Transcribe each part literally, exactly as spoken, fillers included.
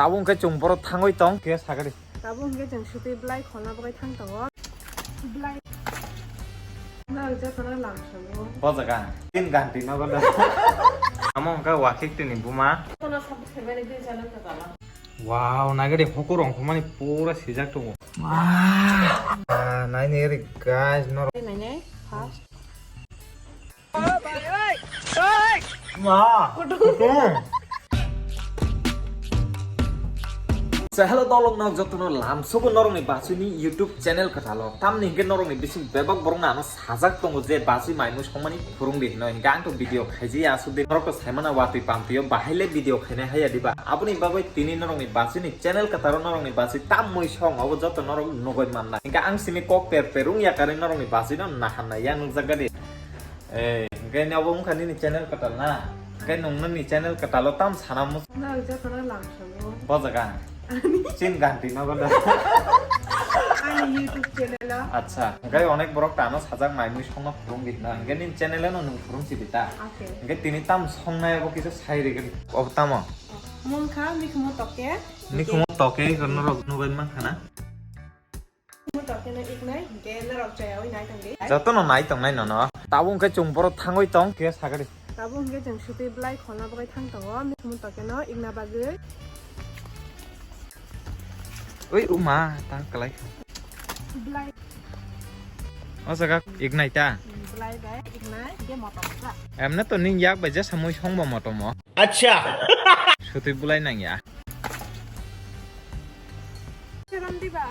Tabuk hwnkhe chwng borok thangwi tong khe sakari. Tabuk hwnkhe chwng sutwi bwlai kholna bagwi thang tongo. Bwlai. Nang jotono lamsongo. Bo jaga tin ganti nogo da. Amo hwnkhe Wakhik tini buma. Jotono sabuk khaimani dui channel kwtala. Wow, nagari hokur rong khumani pura sijak tongo. Wow. Ah, naini ri guys, nor. Naini, ha? Ma. So, hello, dolok nok jotono lamsogo norokni basuni YouTube channel kwthalo. Tamni hwnkhe norokni bising bebak borokno ano sajak tongo je basui maimui songmani phurung di hinoi. Hwnkhe ang to video khaijaya asuk di norok to saimana watwi pamtwio bahai le video khainai haya diba. Aboni bagwi tini norokni basuni channel kwtharo norokni basui tamui song obo joto norok nugoi manna. Hwnkhe ang simi kok per per wngya karwi norokni basui no naharnai yang nukjak gadi. Eh, hwnkhe ni obo wngkha nini channel kwtal na? Hwnkhe nwng nini channel kwtalo tam sana mu-, Nang jotono lamsongo. Bo jaga? Ani. Chin ganti nogo da. Ani YouTube channel o. Acha, hwnkhe onek borok tano sajak maimui songno phurung di na. Hwnkhe nini channel no nwng phurung si di ta. Okay. Hwnkhe tini tam songnai obo kisa sai rigin. Obo tamo? Mungkha mikhumu toke. Mikhumu toke norok nugui mankha na? Mo tokeno iknai, hwnkhe norok chayawi nai tongdi. Jotono nai tongnai nono. Tabuk hwnkhe chwng borok thangwi tong khe sakari. Tabuk hwnkhe chwng sutwi bwlai kholna bagwi thang tongo, mo tokeno ikna bagwi. Ui, uma, ta kwlai. Bwlai. O jaga iknai ta? Bwlai bai iknai, hwnkhe motom sa. Emne to ning yak bai jesa mui songbo motomo. Acha. Sutwi bwlai nangya. Seram diba.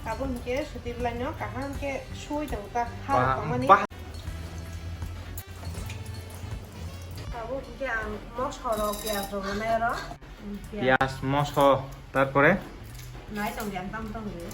Abo hwnkhe sutwi bwlaino kaham khe sui tongo ta, ha, ba-, tongmani. Ba- Abo hwnkhe ang moso rok, piyaj rok rwnai oro. Piyaj, moso, tarpore? Nai tong di, ang tamo tong di.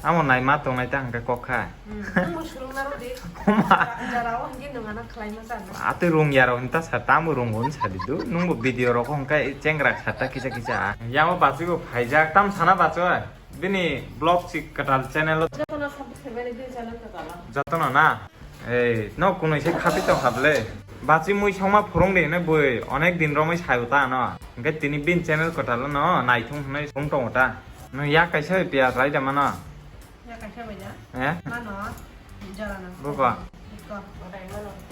Amo nai ma tongnai ta hwnkhe kok kha. Hmm, nwng bo swrwngna rw di. Oma. Jara o hwnkhe nwng ano khlai ma chana. Atwi rung ya rok hinta sa, tamo rung bo hinsa di do. Nwng bo video rok hwnkhe chengra sa ta kisa kisa. Yang o bachwi bo phaijak, tam sana bachwi. Bini vlog si kwtal channel o. Jotono support khaimani din channel kwtal o. Jotono na? Ei, no kunui se khapi tong kha bwle. Bachi mui songma phurung de hwnwi bui, onek din romwi saio ta ano. Hwnkhe tini bini channel kwtalo no naithung hwnwi song tongo ta. Nwng yak kaisa bai piyaj rai da mano? Yak kaisa bai da? Eh? Mano, jora nang. Buko? Iko.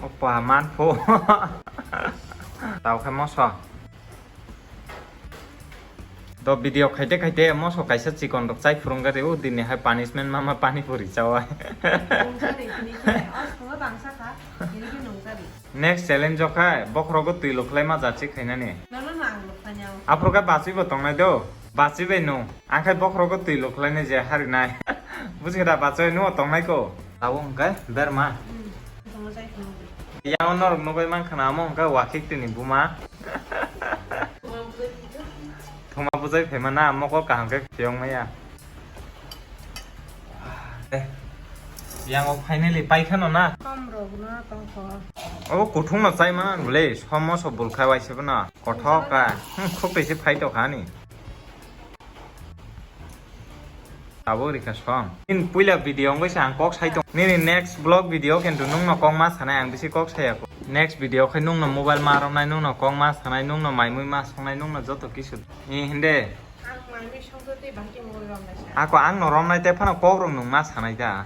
Opa, man pho. Tao khe moso. Do video khaite khaite moso kaisa chikon rok chai phurung gari o dini hai punishment mama pani puri chawai. Nungsa de tini khe, o sungo bangsa kha, tini khe nungsa de. Next challenge o khai bokhorogo twi lukhlai ma jachi khainani. Nono nang lukhlai nyaw. Aphuru khe bachi bo tongnai do, bachi bai nung. Ang khai bokhorogo twi lukhlai nai je hari nai. Buji khe da bachi bai nung tongnai ko. Abo hwnkhe berma. Hmm, tongo chai phurung de. Yang norok nugui mankha na amo hwnkhe Wakhik tini buma. Thuma bujai phaima na mokol kaham khe phiyong maya. Eh, yang o finally paikhano na. Kom rok no tongkho. Obo kuthung no chai mana bwle, somo so bulkhai waise bono. Kothok ka. Hmm, khuk tei se phai tokha ani. Abo rikha song. Nini puila video wngwi se ang kok sai tong. Nini next vlog video kintu nungno kok ma sanai ang bisi kok saya ko. Next video khai nungno mobile ma romnai, nungno kok ma sanai, nungno maimui ma songnai, nungno joto kisu. Ni hinde. Ang maimui songtwi bahai khe mobile romnai sa. Ako ang no romnai te phano kok rok nung ma sanai da.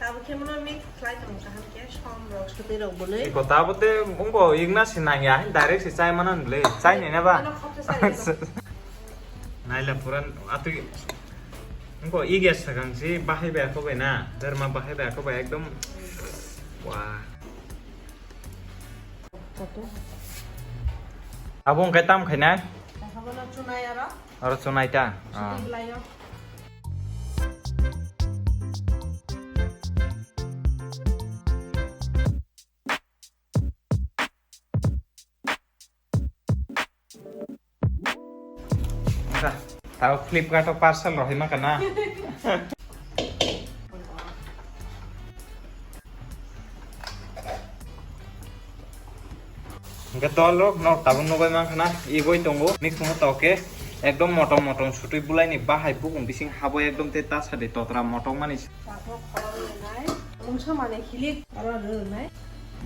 Tabuk khe mono mix khlai tong kaham khe som rok sutwi rok bwnwi. Iko tabuk te wngbo igna si nangya, direct si chai mano nle. Chai ni na ba? Ano khopsa sai rok. Naila puran atwi. Wngbo ige sakang si bahai bai ako bai na. Derma bahai bai ako bai ekdom. Wah. Abo wngkhe tam khainai? Abo no chunai aro. Aro chunai ta? Ah. Sutwi bwlaio. Tao Flipkart o parcel rohima kana. Hingke dol rok nok tabuk nugui mankha na, igoi tongo, mixungo toke, ekdom motom motom sutui bulai ni bahai bukung bising haboi ekdom te ta sadi totra motom mani. Tabuk khorok lenai, Wngsa mane hilik oro rwnai.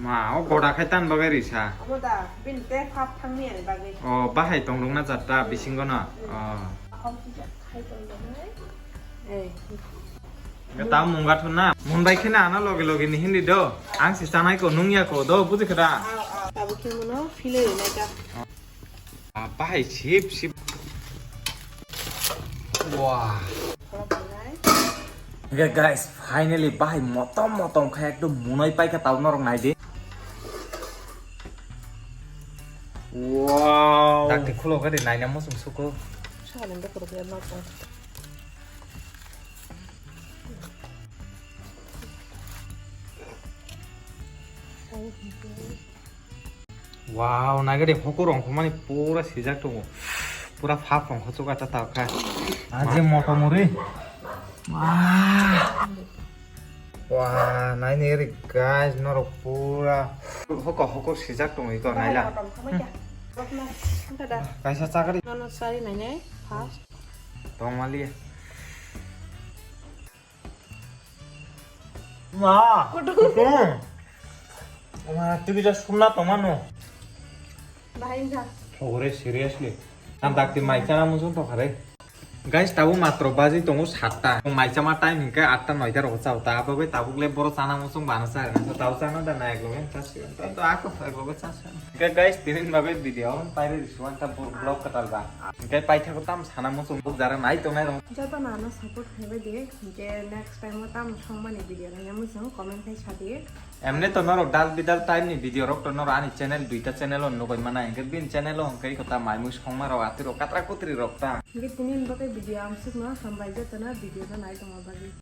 Ma, o goda khai tan bagwi risa. Amo da, bini te phap thangni ani bagwi. O, bahai tongrung na jatta bisingo no. Mm. O. Akham sijak khai tongnai. Ei. Ga ta munga thun na. Mun bai khina ana loge loge ni hindi do. Ang si sanai ko nung ya ko do, buji khada. Aw, aw. Tabuk khe muno philoi nai ka. Ah, bahai sip sip. Wah. Oke guys, finally bahai motom motom khai ekdom munoi paikha tau norok naidi. Wow. Dakti khulo gadi naina muchung suku. Sagaleng do kuruk ya nokong. Wow, naigadi hokur rongkhomani pura sijak tongo. Pura phap rongkho chuka ta ta kha. Aje moto muri. Wah. Wah, naini ri guys, norok pura hoko hoko sijak tongo iko naila. Kaisa chakari. Nono sari naine first. Tongmali. Ma. Kutung. Kutung. Ma, twi kisa sumna tongmano. Bahai wngkha. Ogore seriously. Ang dakti mai chana muchung tongkha re. Guys, tabuk matro baji tongo satta. Mai chama time hinkhe atta noita rogo chao. Ta abo bai tabuk le boro chana muchung bana cha rwna. Tabuk chana da na ekloge chasi. Ta to ako ekloge chasi. Hinkhe guys, tinin bagwi video on paire risuan ta vlog katal ba. Hinkhe paithago tam sana muchung buk jara nai tongnai rong. Joto nano support khaibai di. Hinkhe next time o tam songmani video nai muchung comment khai sadi. Emne to norok dal bidal time ni video rok to norok ani channel duita channel o nugoi mana, hinkhe bin channel o hinkhe iko ta mai mui songma rok atwi rok katra kutri rok ta. Hinkhe tini ni bagwi video amsukno hambai jotono video no nai tongma bagwi.